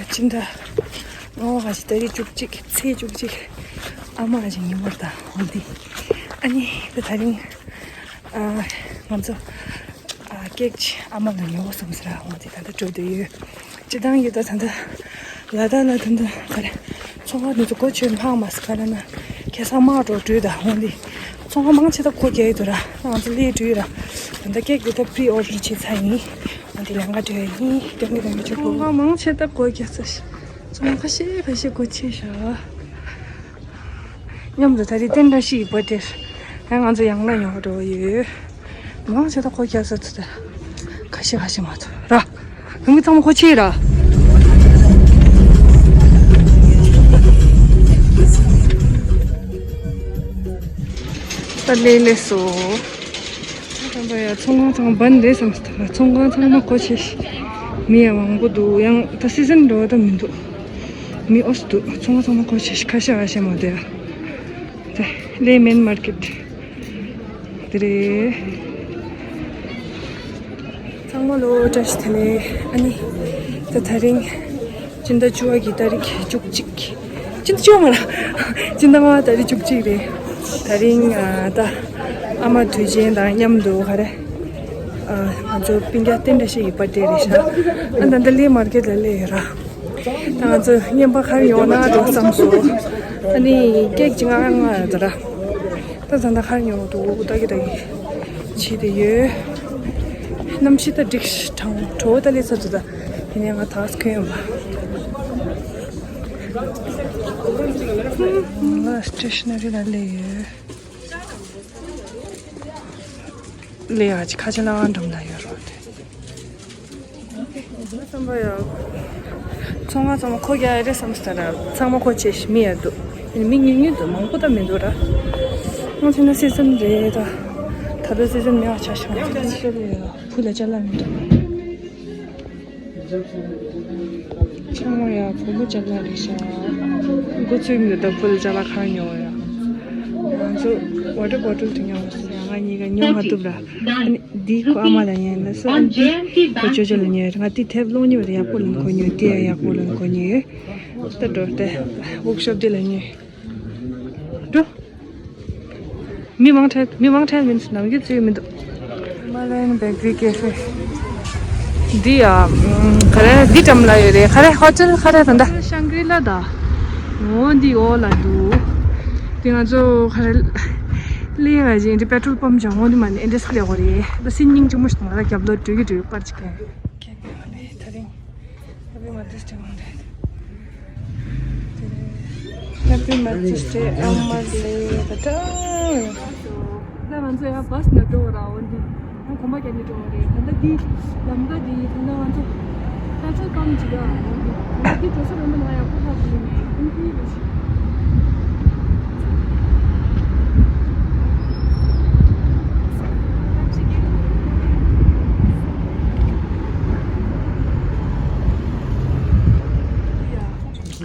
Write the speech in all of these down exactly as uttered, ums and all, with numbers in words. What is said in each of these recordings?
སྤྱི་ཟླ་ལྔ་པ་ག་ཞིག་ད་རེས་བཅུ་གཅིག་ཚེས་བཅུ་གཅིག་ཨ་མ་ག་ཞིག་ཉིན་མོར་དང་འོང་དེ། ཨ་ནི་ད་ད་རིང་ཨ་ང་ཚོ་ཨ་ཀེག་ཅིག་ཨ་མ་ལ་ཉོ་བསམ་ཟེར་འོང་དེ་ད་ལྟ་འགྲོ་འདོད་ཡོད། སྤྱི་བཏང་ཡོད་ད་ད་ལྟ་ལ་ད་ད་ག་རེ་ཚོང་ཁང་དེ་ཚོ་གོ་ཆོད་ལྷག་མ་སི་ག་རེ་ན་ཁ་སང་མ་འགྲོ་འགྲོས་ད་འོང་དེ། ཚོང་ཁང་མང་ཆེ་ད་གོ་རྒྱག་ཡོད་དུ་ར། ང་ཚོ་ལས་འགྲོ་ཡོད་ར། ད་ལྟ་ཀེག་དེ་ད་པི་རི་ཨོ་ཌར་བྱས་ཚར་ཡིན། འོ་དེ་ལས་ང་འགྲོ་ཡིན། སྟོན་གི་སྟོན་གི་ཆུ་ཁོ། ཚོང་ཁང་མང་ཆེ་ད་གོ་རྒྱག་ཚར་ཤག་ཚོང་ཁང་ཁ་ཤས་ཁ་ཤས་གོ་ཆོད་ཤག་མཉམ་དུ་ད་རེས་བསྟན་བཀྲ་ཤིས་ཀྱི་བར་ཐདེ་རེད། ཡང་ང་ཚོ་ཡང་ན་ཡོང་འགྲོ་ཡོད། མང་ཆེ་ད་གོ་རྒྱག་ཚར་ཚར་ད། ཁ་ཤས་ཁ་ཤས་མ་གཏོགས་ར། གང་གི་ཚང་མ་གོ་ཆོད་ར། ད་ལས་ལས་སོ། ད་ལྟ་ཡ་ཚོང་ཁང་ཚང་མ་བན་རེད་བསམ་སྟེ། ཚོང་ཁང་ཚང་མ་གོ་ཆོད་ཤག་མི་ཡང་མང་པོ་འདུག་ཡང་ད་སི་ཛན་འགྲོ་བ་ད་མི་འདུག་མི་ཨོ་སི་འདུག་ཚོང་ཁང་ཚང་མ་གོ་ཆོད་ཤག་ཁ་ཤས་ཁ་ཤས་མ་གཏོགས་ཡ། ད་ལས་མེན་མར་ཀེཊ་དེ་རེད། ཚང་མ་ལོ་བཀྲ་ཤིས་བདེ་ལེགས། ཨ་ནི་ད་ད་རིང་སྤྱི་ཟླ་བཅུ་པ་གི་ཏ་རིག་བཅུ་གཅིག་སྤྱི་ཟླ་བཅུ་པ་མ་ར། སྤྱི་ཟླ་ལྔ་པ་ཏ་རིག་བཅུ་གཅིག་རེད། ད་རིང་ཨ་ད་ཨ་མ་དུས་ཆེན་དང་མཉམ་དུ་ག་རེ་ཨ་ང་ཚོ་སྤུན་ཀྱག་བསྟན་བཀྲ་ཤིས་ཀྱི་བར་ཐདེ་རེད་ཤག་ཨ་ད་ད་ལས་མར་ཀེཊ་ལ་སླེབས་ཡོད་ར། ད་ང་ཚོ་རྔན་པ་ག་རེ་ཡོང་ན་འགྲོ་བསམ་སོང་། ཨ་ནི་ཀེག་ཅིག་ང་ང་ད་ར། ད་ད་ད་ག་རེ་ཉོ་འདུག་ད་གི་ད་གི་བྱེད་དེ་ཡོད། གནམ་གཤིས་ད་འགྲིག་གྲང་དྲོ་ད་ལས་ཚ་ཚ་ད། དེ་ནས་ང་ད་གོན་ཡོང་བ། ང་སི་ཊེ་ཤི་ན་རི་ལ་སླེབས་ཡོད། སླེབས་ཡ་ཅིག་ཁ་ཆེ་ལ་འགྲམ་ལ་ཡོད་རོགས་དེ། བསམ་པ་ཡ། ཚོང་ཁང་ཚང་མ་གོ་རྒྱག་ཡ་རེད་བསམ་སྟེ་ར། ཚང་མ་གོ་ཆོད་ཤག་མི་ཡ་འདུག་ཡིན་མི་ཉུང་ཉུང་འདུག་མང་པོ་ད་མི་འདུག་ར། ང་ཚོ་ན་སི་ཛན་རེད་ད། ད་ལྟ་སི་ཛན་མེད་པ་ཆགས་ཤག་ང་ཚོ་ཕུ་ལ་ཅ་ལག་མི་འདུག་ཚང་མ་ཡ་བུ་མོ་ཅ་ལག་རེད་ཤག་འགོ་ཚུགས་མི་འདུག་ད་ཕུ་ལ་ཅ་ལག་གང་ཉོ་ཡ། ང་ཚོ་ཝ་ཊར་བོ་ཊལ་དེ་ཉོ་མ་སོང་ཡ། ང་གཉིས་ཀ་ཉོ་མ་ཐུབ་ར། ཨ་ནི། འདི་ཁོ་ཨ་མ་ལ་ཉན་ལ་སོ། ཨ་འདི་ཁོ་ཅོ་ཅོ་ལ་ཉན། ང་འདི་དེབ་ཀློག་ཉན་པ་དེ་ཡག་པོ་ལོན་གོ་ཉོས། དེ་ཡང་ཡག་པོ་ལོན་གོ་ཉོས། ད་འགྲོ་དེ་ཝོག་ཤོབ་དེ་ལ་ཉོས། འགྲོ། མི་མང་ཁྲལ་མི་མང་ཁྲལ་མིན་ནམ་རྒྱུན་ཚུད་མི་འདུག་མ་ལན་བེ་ཀ་རི་ཀེ་ཧྥེ། འདི་ཡ་ག་རེ་འདི་འགྲམ་ལ་ཡོད་རེད། ག་རེ་ཧོ་ཊེལ་ག་རེ་ད་ད། ཤང་གྲི་ལ་ད། འོ་འདི་འོག་ལ་འདུག་དེ་ང་ཚོ་ག་རེ། ལས་ང་ཅིག་འདི་པེ་ཊོལ་པམ་ཅང་འོང་དུ་མ་ནི་ཨེ་འདྲས་ལས་འོ་རེད། ད་སེམས་སྙིང་རྗེ་མོ་ཞིག་ང་ལ་རྒྱབ་ལོག་འགྲོ་གི་འགྲོ་གི་པར་ཅིག་གན། ཁྱེད་ཀྱི་ང་ནི་ད་རིང་ཧེ་པི་མ་དར་སི་ཌེ་འོང་རེད། ཧེ་པི་མ་དར་སི་ཌེ་ཨ་མ་ལེ་ད་ད། ད་ང་ཚོ་ཡང་བྷ་སི་ནང་འགྲོ་ར་འོ་འདི། ཡང་གོམ་པ་རྒྱག་ནས་འགྲོ་བ་རེད། ད་ལྟ་འདི་ལམ་ཀ་འདི་ད་ལྟ་ང་ཚོ་པེ་ཊོལ་པམ་ཅིག་ལ་འོ་འདི། ད་ལྟ་འདི་འགྲོ་ས་རེད་མ་ང་ཡག་པོ་ཧ་གོ་ཡོད་མེད་ཁོང་ཁུལ་རེད་ཤག་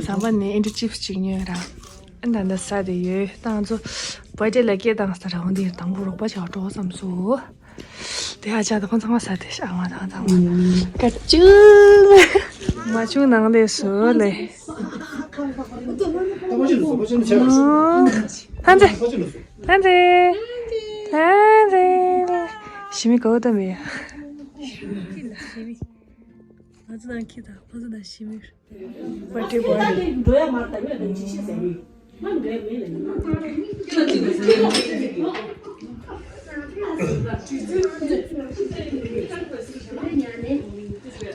ཟམ་པ་ནས་ཨེ་འདྲ་ཅིབ་སི་ཅིག་ཉོས་ར། ཨ་ད་ད་ཟ་དེ་ཡོད། ད་ང་ཚོ་བར་ཐདེ་ལ་སྐད་བཏང་ས་ར་འོ་འདི་དང་པོ་རོགས་པ་ཆགས་འགྲོ་བསམ་སོང་། དེ་ཧ་ཅང་དང་ཚང་མ་ས་དེ་ཤ་མ་དང་ཚང་མ་ཀ་ཅུ། མ་བྱུང་ནང་ལས་སུ་ལས། ཐན་ཏེ། ཐན་ཏེ། ཐན་ཏེ། ཞི་མི་གོ་ད་མི་ཡ། ང་ཚོ་དང་ཁྱི་དང་ཁོ་ཚོ་དང་ཞི་མི། པར་ཊི་བོའི།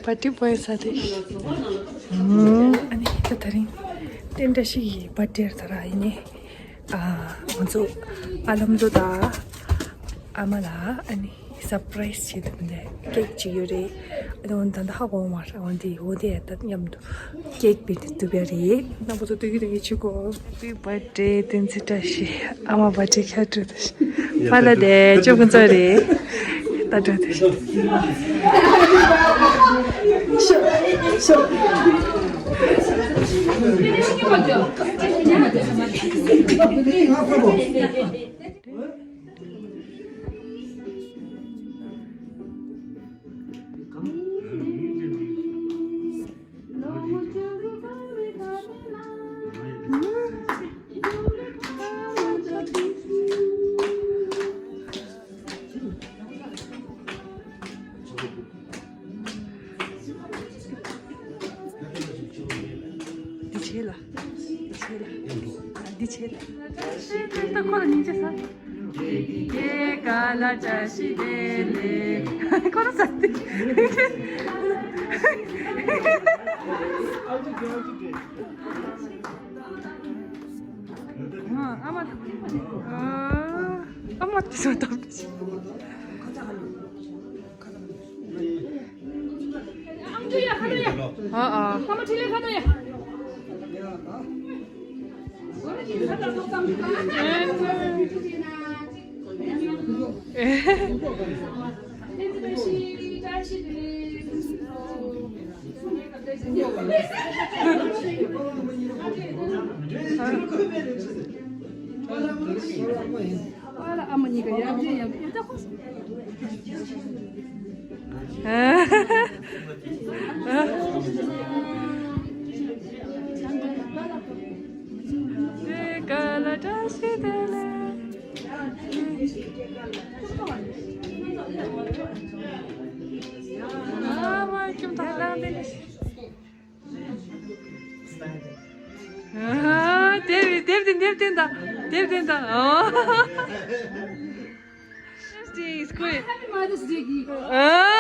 པར་ཊི་བོའི་ས་དེ། ཨ་ནི་ད་དེ་རིང་བསྟན་བཀྲ་ཤིས་ཀྱི་པར་ཊི་ད་ར་ཡིན་ནི། ཨ་ང་ཚོ་ཨ་ལམ་ཚོ་དང་ཨ་མ་ལ་ཨ་ནི། སར་པ་རའི་སི་བྱེད་ཐུབ་ནས་ཀེག་ཅིག་ཡོད་རེད། ཨ་ནི་འོ་ད་ལྟ་ཧ་གོ་མ་རེད། འོ་འདི་འོ་དེ་ད་མཉམ་དུ་ཀེག་པི་ནི་ཐུབ་ཡ་རེད། རྣམ་པ་ཚོ་སྟོན་གི་སྟོན་གི་བྱེད་གོ། ཧེ་པི་བར་ཐ་ཌེ་བསྟན་འཛིན་བཀྲ་ཤིས། ཨ་མ་བར་ཐ་ཌེ་ཁྱེད་འགྲོ་ད་ཤི། ཕ་ལ་དེ་ཅོ་ཀུན་ཚོ་རེད། ད་འགྲོ་ད་ཤི། ཁོ་ལ་སྙིང་རྗེ་ས། ཁོ་ར་ས་ཏེ། ཨ་མ། ཨ་མ་དེ་སོ་ཏོག་ཨ་ཨ། ཨ་ལ་ཨ་མ་གཉིས་ཀ་ཡར་རྒྱས་ཡར་རྒྱས་ཡག་པོ་སོང་། ཨ། དེབ་དེབ་དེ་དེབ་དེ་དང་དེབ་དེ་དང་། ཨོ། Happy Mother's Day. ཨ།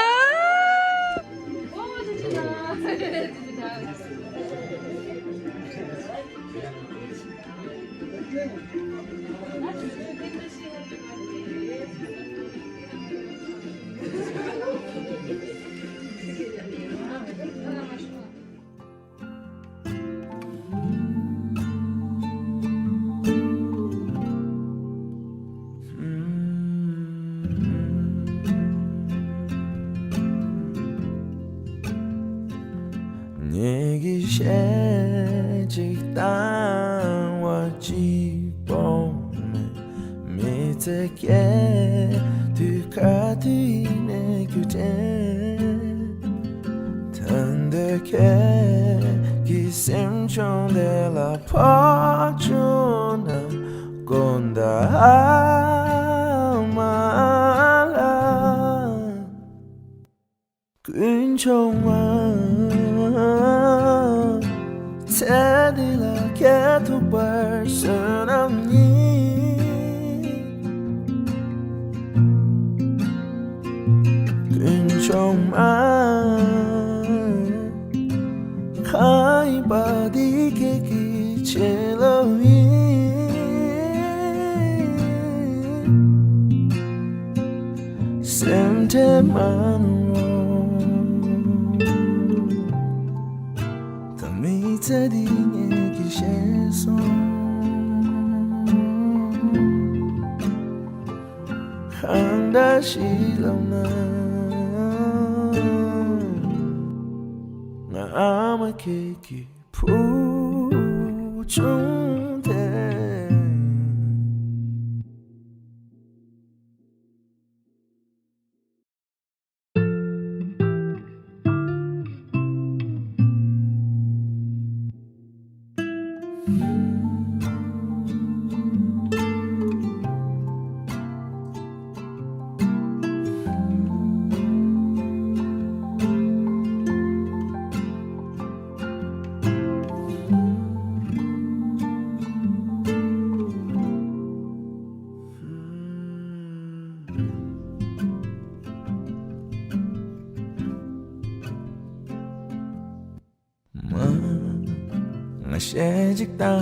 ངེད་ཀྱི་གཞས་གཅིག་བཏང་བ་གཅིག་པོ་མེད། མི་ཚེ་སྐྱེལ་དུས་ག་དུས་ནས་རྒྱུ་དྲན། ད་འདོད་ཁྱེད་ཀྱི་སེམས་བྱུང་དེ་ལ་ཕོག་བྱུང་ན་དགོངས་དག་ཨ་མ་ལགས། ཀུན་འབྱུང་མ། ཚེ་འདི་ལ་སྐྱེལ་ཐུབ་པར་བསོད་ནམས་ཡིན། ཀུན་འབྱུང་མ། ཁ་ཡིན་པ་འདི་སྐད་ཀྱི་བྱིན་རླབས་ཡིན། སེམས་ཁྲལ་མ་གནང་རོགས། ད་མི་ཚེ་འདི་ངེད་ཀྱིས་ཤེས་སོང་། གང་འདྲ་ཞིག་ལབ་ན་ང་ཨ་མ་ཁྱེད་ཀྱི་བུ་ཆུང་དེ། མ། ང་གཞས་གཅིག་བཏང་